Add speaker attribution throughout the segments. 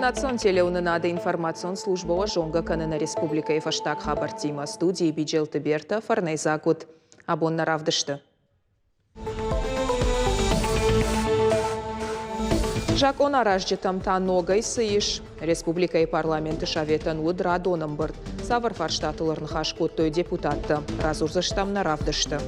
Speaker 1: Национ телеуынынады информацион службӕ уӕ зонгӕ кӕны нӕ республикӕйы фӕстаг хабӕрттимӕ. Студийы Биджелты Бертӕ фӕрнӕйдзаг уыд. Абон нӕ равдысты. Закъонаразджытӕм та ногӕй цы ис? Республикӕйы парламенты советӕн уыд радон ӕмбырд. Цавӕр фарстатыл ӕрныхас кодтой депутаттӕ? Радзурдзыстӕм нӕ равдысты.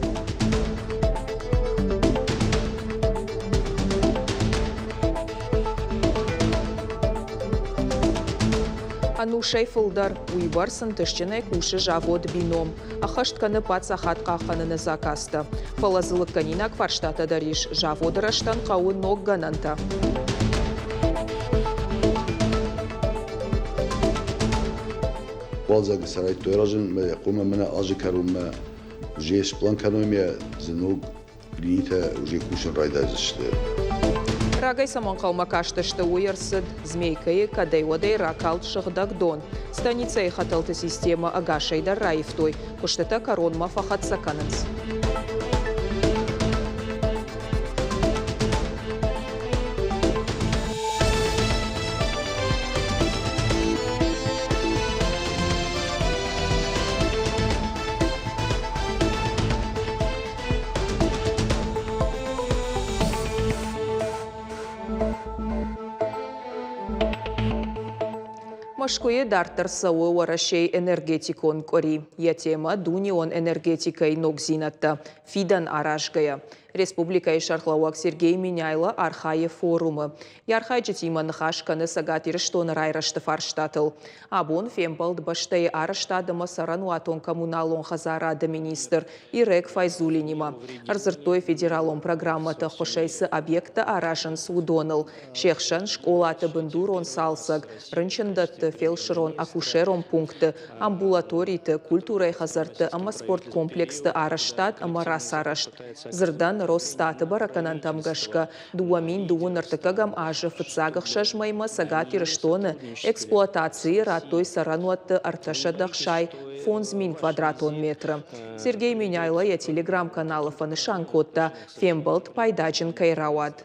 Speaker 1: Ӕнусӕй фылдӕр уыйбӕрц ӕнтыстджынӕй кусы завод «Бином». Ӕххӕст кӕны паддзахад хъахъхъӕныны заказтӕ. Фӕлӕ дзы лыггӕнинаг фарстатӕ дӕр ис. Заводы рӕзтӕн хъӕуы ног гӕнӕнтӕ.
Speaker 2: Уалдзӕг сарайдтой аразын, хъуамӕ мӕнӕ азы кӕронмӕ уже сплан кӕной ме дзы ног линитӕ уже кусын райдайдзысты.
Speaker 1: Рагӕй цӕмӕ ӕнхъӕлмӕ кастысты, уый ӕрцыд. Змейкӕйы кӕдӕй-уӕдӕй ракалд сыгъдӕг дон. Станицӕйы хӕтӕлты системӕ ӕгасӕй дӕр раивтой. Куыстытӕ кӕронмӕ фӕхӕццӕ кӕнынц. Мӕскуыйы дарддӕр цӕуы Уӕрӕсейы энергетикон къуыри. Йӕ темӕ дунеон энергетикӕйы ногдзинӕдтӕ фидӕн аразгӕйӕ. Республикӕйы сӕргълӕууӕг Сергей Меняйло архайы форумы. Йӕ архайджытимӕ ныхас кӕны Цӕгат Ирыстоны райрӕзты фарстатыл. Абон фембӕлд бӕстӕйы арӕзтад ӕмӕ цӕрӕнуатон-коммуналон хӕдзарады министр Ирек Файзулинимӕ. Ӕрдзырдтой федералон программӕты ӕххуысӕй цы объекттӕ аразынц, уыдоныл. Се хсӕн скъолаты бындурон цалцӕг, рынчындӕтты, фелсырон-акушерон пунктты, амбулаториты, культурӕйы хӕдзӕртты ӕмӕ спорткомплексты арӕзтад ӕмӕ рацарӕзт. Дзырдӕн, Росстаты бӕрӕггӕнӕнтӕм гӕсгӕ, 2023 азы фыццаг ӕхсӕз мӕймӕ Цӕгат Ирыстоны эксплуатацийы радтой цӕрӕнуӕтты 365 000 квадратон метры. Сергей Меняйло йӕ телеграм-каналы фӕнысан кодта, фембӕлд пайдаджын кӕй рауад.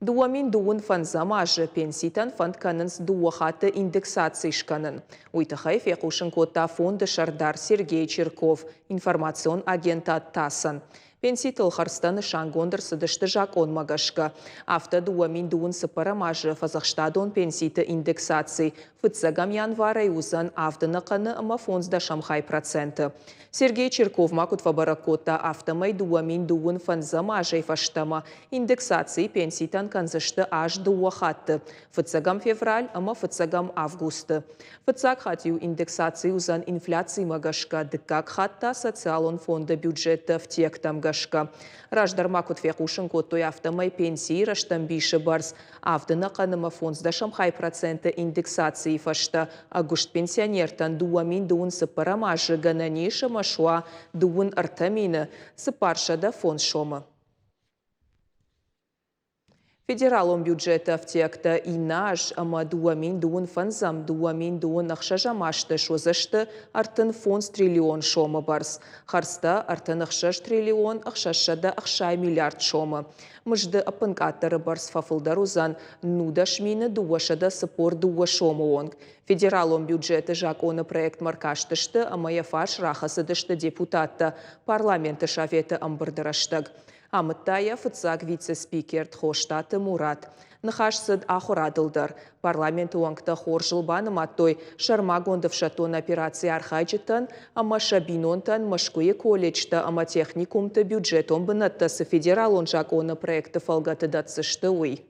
Speaker 1: 2025 азы пенситӕн фӕнд кӕнынц дыууӕ хатты индексаци скӕнын. Уый тыххӕй фехъусын кодта фонды сӕрдар Сергей Чирков информацион агентад ТАСС-ӕн. Пенситыл хӕрдзтӕ нысангонд ӕрцыдысты закъонмӕ гӕсгӕ. Афтӕ 2024 азы фӕдзӕхстадон пенситы индексаци фыццӕгӕм январӕй уыдзӕн авды ӕнӕхъӕны ӕмӕ фондздӕсӕм хай проценты. Сергей Чирков ма куыд фӕбӕрӕг кодта, афтӕмӕй 2025 азӕй фӕстӕмӕ индексацийы пенситӕн кӕндзысты аз дыууӕ хатты, фыццӕгӕм февраль ӕмӕ фыццӕгӕм августы. Фыццаг хатт-иу индексаци уыдзӕн инфляцимӕ гӕсгӕ, дыккаг хатт та социалон фонды бюджетты ӕфтиӕгтӕм гӕсгӕ. Раздӕр ма куыд фехъусын кодтой, афтӕмӕй пенсийы рӕстӕмбисы бӕрц авды ӕнӕхъӕн ӕмӕ фондздӕсӕм хай проценты индексацийы фӕстӕ ӕгуыст пенсионертӕн 2024 азы гӕнӕн ис ӕмӕ суа 33 405 сомы. Федералон бюджеты ӕфтиӕгтӕ иннӕ аз ӕмӕ 2025 2026 азты суыдзысты 35 триллион сомы бӕрц, хӕрдзтӕ 36 триллион 660 миллиард сомы. Мызды ӕппынкъаддӕры бӕрц фӕфылдӕр уыдзӕн 19 242 сомы онг. Федералон бюджеты закъоны проектмӕ ӕркастысты ӕмӕ йӕ фарс рахӕцыдысты депутаттӕ парламенты советы ӕмбырды рӕстӕг. Амыдта йӕ фыццаг вице-спикер Тхостаты Мурат. Ныхас цыд ахуырадыл дӕр. Парламенты уӕнгтӕ хорзыл банымадтой сӕрмагонд ӕфсӕддон операцийы архайджытӕн ӕмӕ сӕ бинонтӕн Мӕскуыйы колледжтӕ ӕмӕ техникумты бюджетон бынӕттӕ цы федералон закъоны проекты фӕлгӕты дӕтдзысты, уый.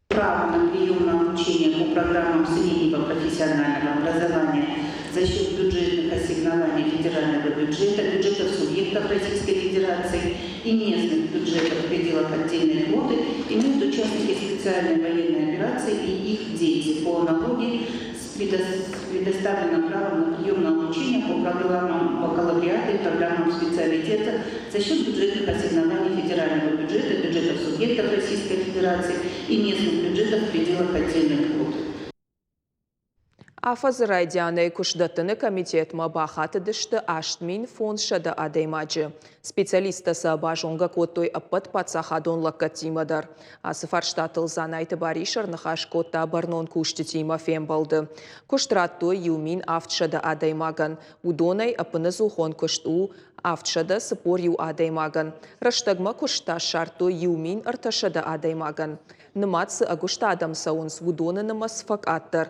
Speaker 3: Право на прием на обучение по программам среднего профессионального образования за счет бюджетных ассигнований федерального бюджета, бюджетов субъектов Российской Федерации и местных бюджетов в пределах отдельной квоты имеют участники специальной военной операции и их дети по аналогии с предоставленным правом на прием на обучение по программам бакалавриата и программам специалитета за счет бюджетных ассигнований федерального бюджета, бюджетов субъектов Российской Федерации и местных бюджетов в пределах отдельной квоты.
Speaker 1: Афӕдзы райдианӕй куыстдӕттыны комитетмӕ бахатыдысты 8500 адӕймаджы. Специалисттӕ сӕ базонгӕ кодтой ӕппӕт паддзахадон лӕггӕдтимӕ дӕр. Ацы фарстатыл Дзанайты Барис ӕрныхас кодта бӕрнон кусджытимӕ фембӕлды. Куыст радтой 1700 адӕймагӕн. Уыдонӕй ӕппынӕдзухон куыст у 741 адӕймагӕн. Рӕстӕгмӕ куыст та ссардтой 1300 адӕймагӕн. Нымад цы ӕгуыст адӕм цӕуынц, уыдоны нымӕц фӕкъаддӕр.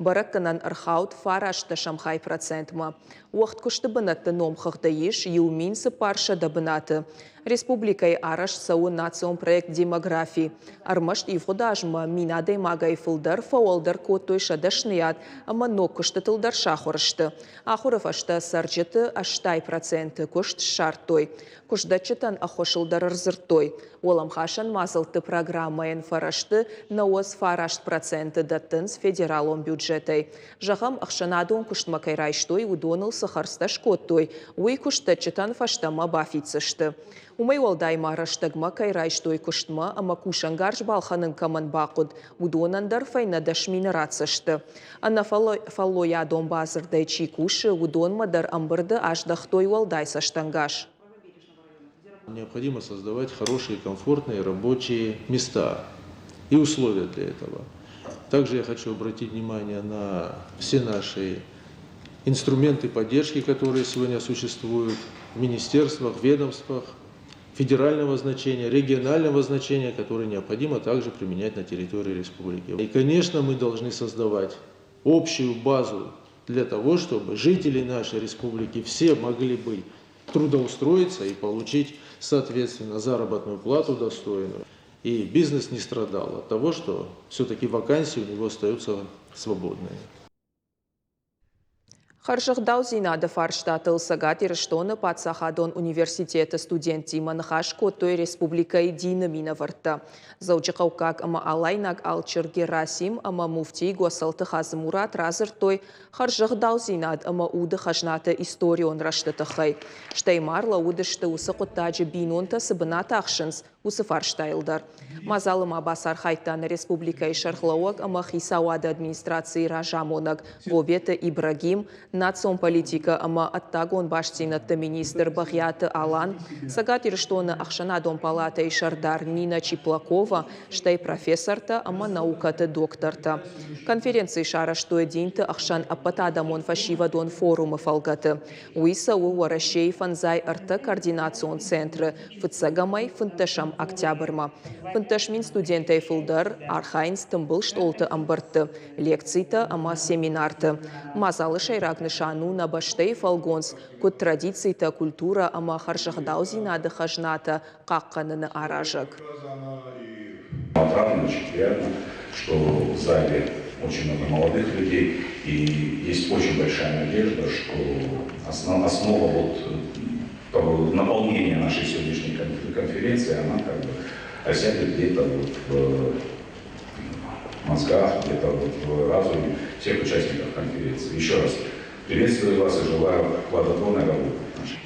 Speaker 1: Бӕрӕггӕнӕн ӕрхауд фарастдӕсӕм хай процентмӕ. Уӕгъд куысты бынӕтты номхыгъды ис 1400 бынаты. Республикӕйы арӕзт цӕуы национ проект «Демографи». Ӕрмӕст ивгъуыд азмӕ 1000 адӕймагӕй фылдӕр фӕуӕлдӕр кодтой сӕ дӕсныйад ӕмӕ ног куыстытыл дӕр сахуыр сты. Ахуыры фӕстӕ цӕрджыты 80% куыст ссардтой. Куыстдӕтджытӕн ӕххуысыл дӕр ӕрдзырдтой. Уӕлӕмхасӕн мадзӕлтты программӕйӕн фӕрӕзты 99% дӕттынц федералон бюджетӕй. Зӕгъӕм, ӕхсӕнадон куыстмӕ кӕй райстой, уыдоныл цы хӕрдзтӕ скодтой, уый куыстдӕтджытӕн фӕстӕмӕ бафиддзысты. Уымӕй уӕлдай ма рӕстӕгмӕ кӕй райстой куыстмӕ ӕмӕ кусӕнгарз балхӕнын кӕмӕн бахъуыд, уыдонӕн дӕр фӕйнӕ 10 000 ратдзысты. Ӕнӕфӕллойадон бадзырдӕй чи кусы, уыдонмӕ дӕр ӕмбырды аздӕхтой уӕлдай цӕстӕнгас.
Speaker 4: Необходимо создавать хорошие, комфортные рабочие места и условия для этого. Также я хочу обратить внимание на все наши инструменты поддержки, которые сегодня существуют в министерствах, ведомствах федерального значения, регионального значения, которые необходимо также применять на территории республики. И, конечно, мы должны создавать общую базу для того, чтобы жители нашей республики все могли бы трудоустроиться и получить, соответственно, заработную плату достойную. И бизнес не страдал от того, что все-таки вакансии у него остаются свободными.
Speaker 1: Хӕрзӕгъдаудзинады фарстатыл Цӕгат Ирыстоны паддзахадон университеты студенттимӕ ныхас кодтой республикӕйы дины минӕвӕрттӕ. Дзӕуджыхъӕуккаг ӕмӕ Алайнаг алчыр Герасим ӕмӕ муфтий Гуӕцӕлты Хадзымурат радзырдтой хӕрзӕгъдаудзинад ӕмӕ уды хӕзнаты историон рӕзты тыххӕй. Стӕй ма ӕрлӕууыдысты, уыцы хъуыддаджы бинонтӕ цы бынат ахсынц, уыцы фарстайыл дӕр. Мадзалы ма бацархайдта нӕ республикӕйы сӕргълӕууӕг ӕмӕ хицауады администрацийы разамонӕг Гобеты Ибрагим, национ политикӕ ӕмӕ ӕддагон бастдзинӕдты министр Бӕгъиаты Алан, Цӕгат Ирыстоны ӕхсӕнадон палатӕйы сӕрдар Нина Чиплакова, стӕй профессортӕ ӕмӕ наукӕты доктортӕ. Конференци сарӕзтой динты ӕхсӕн ӕппӕтадӕмон фӕсивӕдон форумы фӕлгӕты. Уый цӕуы Уӕрӕсейы 53 координацион центры фыццӕгӕмӕй 15 октябрмӕ. 15 000 студентӕй фылдӕр архайынц тымбыл стъолты ӕмбырдты, лекцитӕ ӕмӕ семинарты. Мадзалы сӕйраг нысан у нӕ бӕстӕйы фӕлгонц, куыд традицитӕ, культурӕ ӕмӕ хӕрзӕгъдаудзинады хӕзнатӕ хъахъхъӕныны аразӕг.
Speaker 5: Отрадно, очень приятно, что в зале очень много молодых людей и есть очень большая надежда, что основа вот того наполнения нашей сегодняшней конференции, она как бы осядет где-то вот в мозгах, где-то вот в разуме всех участников конференции. Еще раз приветствую вас и желаю плодотворной работы.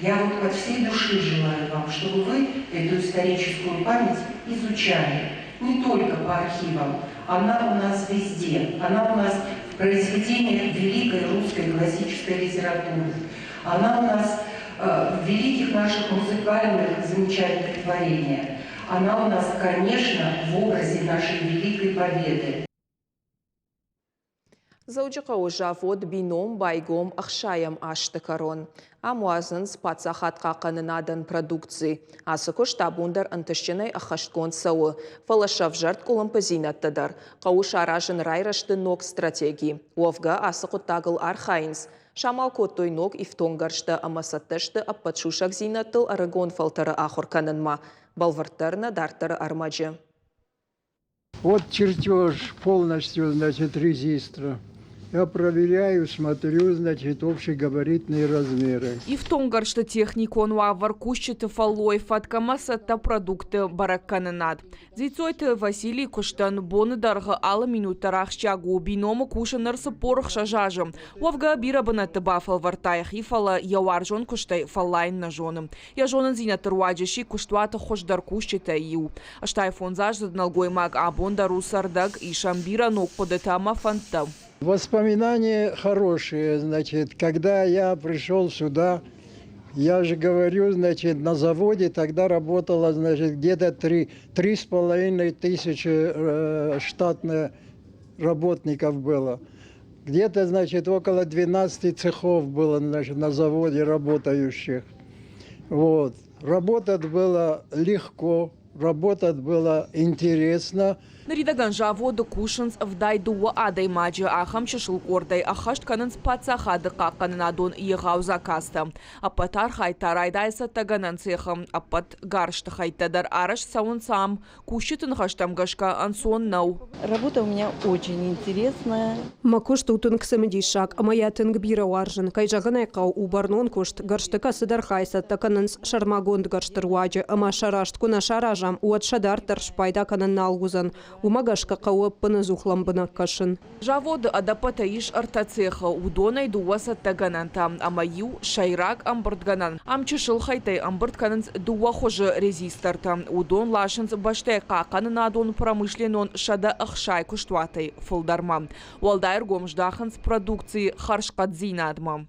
Speaker 6: Я вот от всей души желаю вам, чтобы вы эту историческую память изучали не только по архивам, она у нас везде, она у нас в произведениях великой русской классической литературы, она у нас в великих наших музыкальных замечательных творениях, она у нас, конечно, в образе нашей великой победы.
Speaker 1: Дзӕуджыхъӕуы завод «Бином» байгом 60-ӕм азты кӕрон. Ам уадзынц паддзахад хъахъхъӕнынадӕн продукци. Ацы куыст абон дӕр ӕнтыстджынӕй ӕххӕстгонд цӕуы, фӕлӕ сӕвзӕрд къуылымпыдзинӕдтӕ дӕр. Хъӕуы саразын райрӕзты ног стратеги. Уӕвгӕ ацы хъуыддагыл архайынц. Самал кодтой ног ифтонггӕрзтӕ ӕмӕ цӕттӕ сты ӕппӕт сусӕгдзинӕдтыл ӕрыгон фӕлтӕры ахуыр кӕнынмӕ. Бӕлвырддӕр нӕ дарддӕры ӕрмӕджы.
Speaker 7: Вот чертеж полностью, значит, резистора. Я проверяю, смотрю, значит, общегабаритные размеры.
Speaker 8: Ифтонггӕрзты техникон уавӕр, кусджыты фӕллой, фӕтк ӕмӕ цӕттӕ продукты бӕрӕгкӕнынад. Дзиццойты Василийы куыстӕн боны дӕргъы алы минут дӕр ахсджиаг у. Биномы кусы ныр 46 азы. Уӕвгӕ бирӕ бынӕтты бафӕлвӕрдта йӕхи, фӕлӕ йӕ уарзон куыстӕй фӕллайын нӕ зоны. Йӕ зонындзинӕдты руаджы сси куыстуаты хуыздӕр кусджытӕй иу. 65-аздзыд нӕлгоймаг абон дӕр у цӕрдӕг, ис ӕм бирӕ ног хъуыдытӕ ӕмӕ фӕндтӕ.
Speaker 7: Воспоминания хорошие, значит, когда я пришел сюда, я же говорю, значит, на заводе тогда работало, значит, где-то 3,5 тысячи штатных работников было. Где-то, значит, около 12 цехов было, значит, на заводе работающих. Вот. Работать было легко, работать было интересно.
Speaker 8: Ныридӕгӕн заводы кусынц 72 адӕймаджы. Ахӕм чысыл къордӕй ӕххӕст кӕнынц паддзахады хъахъхъӕнынадон егъау заказтӕ. Ӕппӕт архайд та райдайы цӕттӕгӕнӕн цехы. Ӕппӕт гӕрзты хӕйттӕ дӕр арӕзт цӕуынц ам. Кусджыты ныхӕстӕм гӕсгӕ ӕнцон нӕу.
Speaker 9: Работа у меня очень интересная.
Speaker 10: Мӕ куыст у тынг цымыдисаг ӕмӕ йӕ тынг бирӕ уарзын. Кӕй зӕгъын ӕй хъӕуы, у бӕрнон куыст. Гӕрзты кӕцыдӕр хай цӕттӕ кӕнынц сӕрмагонд гӕрзты руаджы ӕмӕ сӕ раст куы нӕ саразӕм, уӕд сӕ дарддӕр спайда кӕнын нал уыдзӕн. Уымӕ гӕсгӕ хъӕуы ӕппынӕдзух лӕмбынӕг кӕсын.
Speaker 8: Заводы ӕдӕппӕтӕй ис ӕртӕ цехы, уыдонӕй дыууӕ цӕттӕгӕнӕнтӕ ӕмӕ иу сӕйраг ӕмбырдгӕнӕн. Ам чысыл хӕйттӕй ӕмбырд кӕнынц дыууӕ хуызы резистортӕ. Уыдон ласынц бӕстӕйы хъахъхъӕнынадон-промышленнон 160 куыстуатӕй фылдӕрмӕ. Уӕлдай ӕргом здахынц продукцийы хӕрзхъӕддзинадмӕ.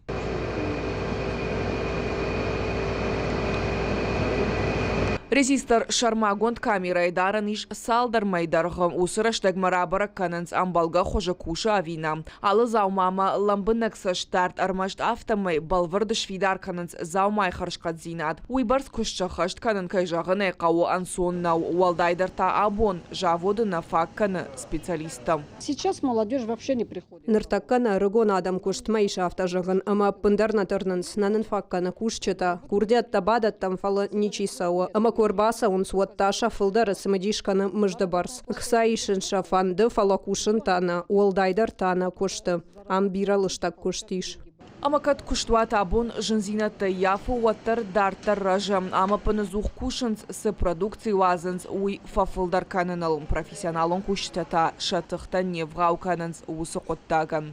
Speaker 8: Резистор сӕрмагонд камерӕйы дарӕн ис цалдӕр мӕй дӕргъы. Уыцы рӕстӕгмӕ рабӕрӕг кӕнынц, ӕмбӕлгӕ хуызы кусы ӕви нӕ. Алы дзаумамӕ лӕмбынӕг цӕстдард ӕрмӕст афтӕмӕй бӕлвырд сфидар кӕнынц дзаумайы хӕрзхъӕддзинад. Уыйбӕрц куыст сӕххӕст кӕнын, кӕй зӕгъын ӕй хъӕуы, ӕнцон нӕу. Уӕлдайдӕр та абон заводы нӕ фаг кӕны специалисттӕ.
Speaker 11: Сейчас молодежь вообще не приходит.
Speaker 10: Ныртӕккӕ нӕ ӕрыгон адӕм куыстмӕ ис афтӕ зӕгъын, ӕмӕ ӕппындӕр нӕ тырнынц, нӕ нын фаг кӕны кусджытӕ. Курдиӕттӕ бадӕттӕм, фӕлӕ ничи цӕуы. Ӕмӕ куы ӕрбацӕуынц, уӕд та сӕ фылдӕры цымыдис кӕны мызды бӕрц. Ӕхца исын сӕ фӕнды, фӕлӕ кусын та нӕ, уӕлдайдӕр та нӕ куысты. Ам бирӕ лыстӕг куыст ис.
Speaker 8: Ӕмӕ кӕд куыстуат абон зындзинӕдтӕ ййафы, уӕддӕр дарддӕр рӕзы. Ам ӕппынӕдзух кусынц, цы продукци уадзынц, уый фӕфылдӕр кӕныныл. Профессионалон кусджытӕ та сӕ тыхтӕ не вгъау кӕнынц уыцы хъуыддагӕн.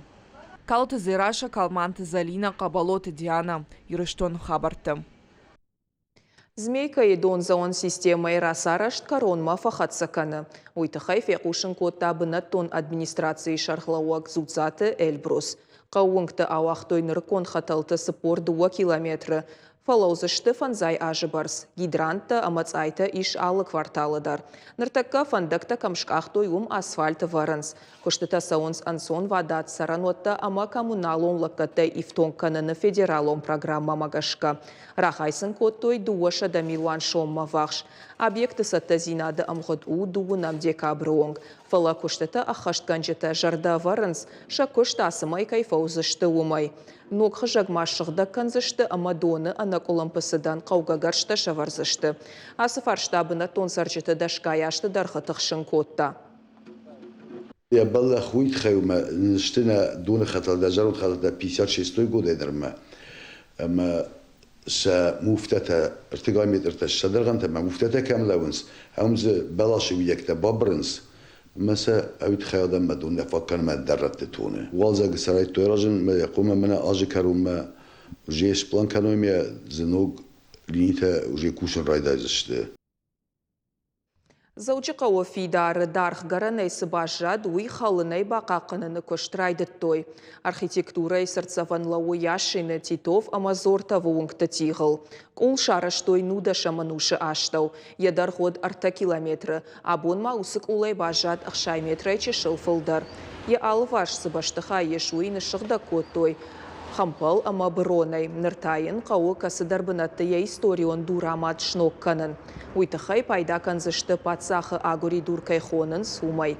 Speaker 8: Калоты Дзерассӕ, Калманты Зӕлинӕ, Хъӕбӕлоты Дианӕ. Ирыстоны хабӕрттӕ.
Speaker 1: Змейкӕйы дондзӕуӕн системӕйы рацарӕзт кӕронмӕ фӕхӕццӕ кӕны. Уый тыххӕй фехъусын кодта бынӕттон администрацийы сӕргълӕууӕг Дзудцаты Эльбрус. Хъӕууынгты ауагътой нырыккон хӕтӕлты 42 километры. Фӕлӕудзысты фӕндзай азы бӕрц. Гидранттӕ ӕмӕ цъайтӕ ис алы кварталы дӕр. Ныртӕккӕ фӕндӕгтӕ кӕм скъахтой, уым асфальт ӕвӕрынц. Куыстытӕ цӕуынц ӕнцонвадат цӕрӕнуӕттӕ ӕмӕ коммуналон лӕггӕдтӕй ифтонг кӕныны федералон программӕмӕ гӕсгӕ. Рахай сын кодтой 200 милуан соммӕ ввахс. Объекты цӕттӕдзинады ӕмгъуыд у дыууынӕм декабры онг. Фӕлӕ куыстытӕ ӕххӕстгӕнджытӕ зӕрдӕ ӕвӕрынц, сӕ куыст ацы мӕй кӕй фӕуыдзысты, уымӕй. Ног хызӕг ма ссыгъдӕг кӕндзысты ӕмӕ доны ӕнӕкъуылымпы цыдӕн хъӕугӕ гӕрзтӕ сӕвӕрдзысты. Ацы фарста бынӕттон цӕрджыты дӕсгай азты дӕргъы тыхсын кодта.
Speaker 2: Йӕ бӕллӕх уый тыххӕй у, ӕмӕ сты нӕ доны хӕтӕлтӕ, зӕронд хӕтӕлтӕ 56-й годӕй дӕр ӕмӕ ӕмӕ сӕ муфтӕтӕ ӕртыгай метртӕ сӕ дӕргъӕнтӕ ӕмӕ муфтӕтӕ кӕм лӕууынц, ӕм дзы бӕласы уидӕгтӕ бабырынц ӕмӕ сӕ уый тыххӕй адӕммӕ дон нӕ фаг кӕны ӕмӕ ӕндӕр рӕтты тоны. Уалдзӕг сӕ райдыдтой аразын ӕмӕ хъуамӕ мӕнӕ азы кӕронмӕ уже сплан кӕной ӕмӕ дзы ног линитӕ уже кусын райдайдзысты.
Speaker 1: Дзӕуджыхъӕуы фидары даргъгӕрӕнӕй цы баззад, уый хӕлынӕй бахъахъхъӕныны куыст райдыдтой. Архитектурӕйы цыртдзӕвӕн лӕууы Яшины, Титов ӕмӕ Зортовы уынгты тигъыл. Къул сарӕзтой нудӕсӕм ӕнусы астӕу. Йӕ дӕргъ уыд 3 километры. Абон ма уыцы къулӕй баззад 60 метрӕй чысыл фылдӕр. Йӕ алыварс цы бӕстыхай ис, уый ныссыгъдӕг кодтой хӕмпӕл ӕмӕ быронӕй. Ныр та йын хъӕуы кӕцыдӕр бынӕтты йӕ историон дурамад сног кӕнын. Уый тыххӕй пайда кӕндзысты паддзахы агуыридур кӕй хонынц, уымӕй.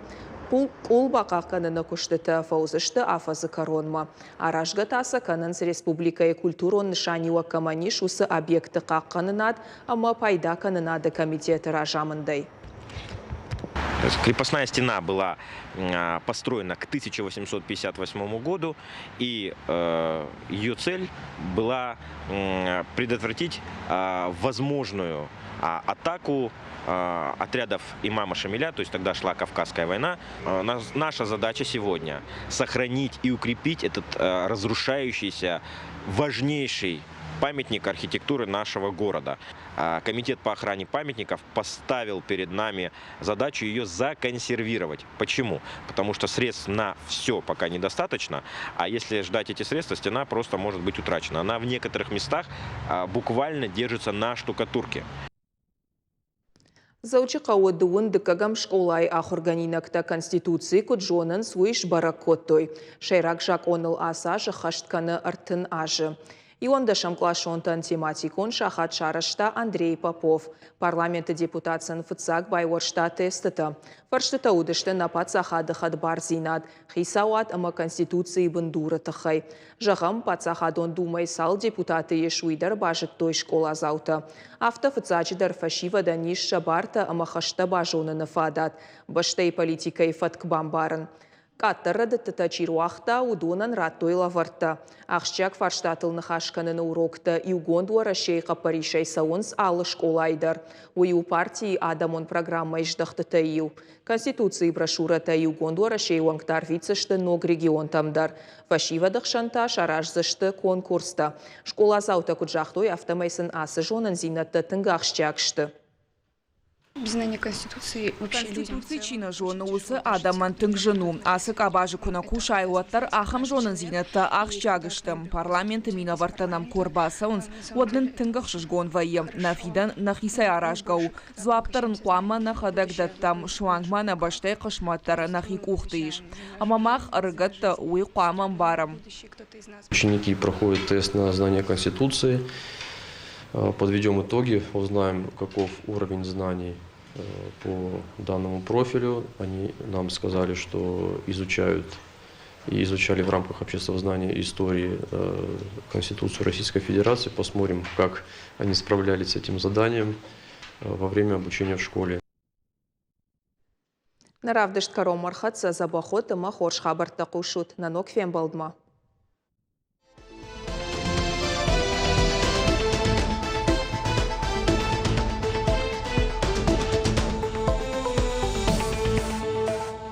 Speaker 1: Къул бахъахъхъӕныны куыстытӕ фӕуыдзысты афӕдзы кӕронмӕ. Аразгӕ та сӕ кӕнынц республикӕйы культурон нысаниуӕг кӕмӕн ис, уыцы объектты хъахъхъӕнынад ӕмӕ пайдакӕнынады комитеты разамындӕй.
Speaker 12: Крепостная стена была построена к 1858 году, и ее цель была предотвратить возможную атаку отрядов имама Шамиля, то есть тогда шла Кавказская война. Наша задача сегодня – сохранить и укрепить этот разрушающийся важнейший памятник архитектуры нашего города. Комитет по охране памятников поставил перед нами задачу ее законсервировать. Почему? Потому что средств на все пока недостаточно, а если ждать эти средства, стена просто может быть утрачена. Она в некоторых местах буквально держится на штукатурке.
Speaker 1: Дзӕуджыхъӕуы дыууын дыккӕгӕм скъолайы ахуыргӕнинӕгтӕ Конституци куыд зонынц, уый сбӕрӕг кодтой. Сӕйраг закъоныл ацы аз ӕххӕст кӕны 30 азы. Иуӕндӕсӕмкъласонтӕн тематикон сахат сарӕзта Андрей Попов. Парламенты депутат сын фыццаг байуӕрста тестытӕ. Фӕрстытӕ уыдысты нӕ паддзахады хӕдбардзинад, хицауад ӕмӕ Конституцийы бындуры тыххӕй. Зӕгъӕм, Паддзахадон Думӕйы цал депутаты ис, уый дӕр базыдтой скъоладзаутӕ. Афтӕ фыццаджыдӕр фӕсивӕдӕн ис сӕ бартӕ ӕмӕ хӕстӕ базоныны фадат, бӕстӕйы политикӕйы фӕтк бамбарын. Къаддӕр рӕдыдтытӕ чи руагъта, уыдонӕн радтой лӕвӕрттӕ. Ахсджиаг фарстатыл ныхас кӕныны уроктӕ Иугонд Уӕрӕсейы хъӕппӕрисӕй цӕуынц алы скъолайы дӕр. Уый у партийы адӕмон программӕйы здӕхтытӕй иу. Конституцийы брошюрӕтӕ Иугонд Уӕрӕсейы уӕнгтӕ арвитдзысты ног регионтӕм дӕр. Фӕсивӕды хсӕн та сараздзысты конкурстӕ. Скъоладзаутӕ куыд загътой, афтӕмӕй сын ацы зонындзинӕдтӕ тынг ахсджиаг сты.
Speaker 8: Конституци чи нӕ зоны, уыцы адӕмӕн тынг зын у. Ацы къабазы куы нӕ кусай, уӕддӕр ахӕм зонындзинӕдтӕ ахсджиаг сты. Парламенты минӕвӕрттӕ нӕм куы ӕрбацӕуынц, уӕд нын тынг ӕхсызгон вӕййы. Нӕ фидӕн нӕхицӕй аразгӕ у. Дзуапп дӕр ын хъуамӕ нӕхӕдӕг дӕттӕм, суанг ма нӕ бӕстӕйы хъысмӕт дӕр нӕхи къухты ис. Ӕмӕ мах, ӕрыгӕттӕ, уый хъуамӕ ӕмбарӕм.
Speaker 13: Ученики проходят тест на знание Конституции, подведем итоги, узнаем, каков уровень знаний по данному профилю. Они нам сказали, что изучают и изучали в рамках общественного знания истории Конституцию Российской Федерации. Посмотрим, как они справлялись с этим заданием во время обучения в школе.
Speaker 1: Нӕ равдыст кӕронмӕ ӕрхӕццӕ дзӕбӕх уӕд ӕмӕ хорз хабӕрттӕ хъусут нӕ ног фембӕлдмӕ.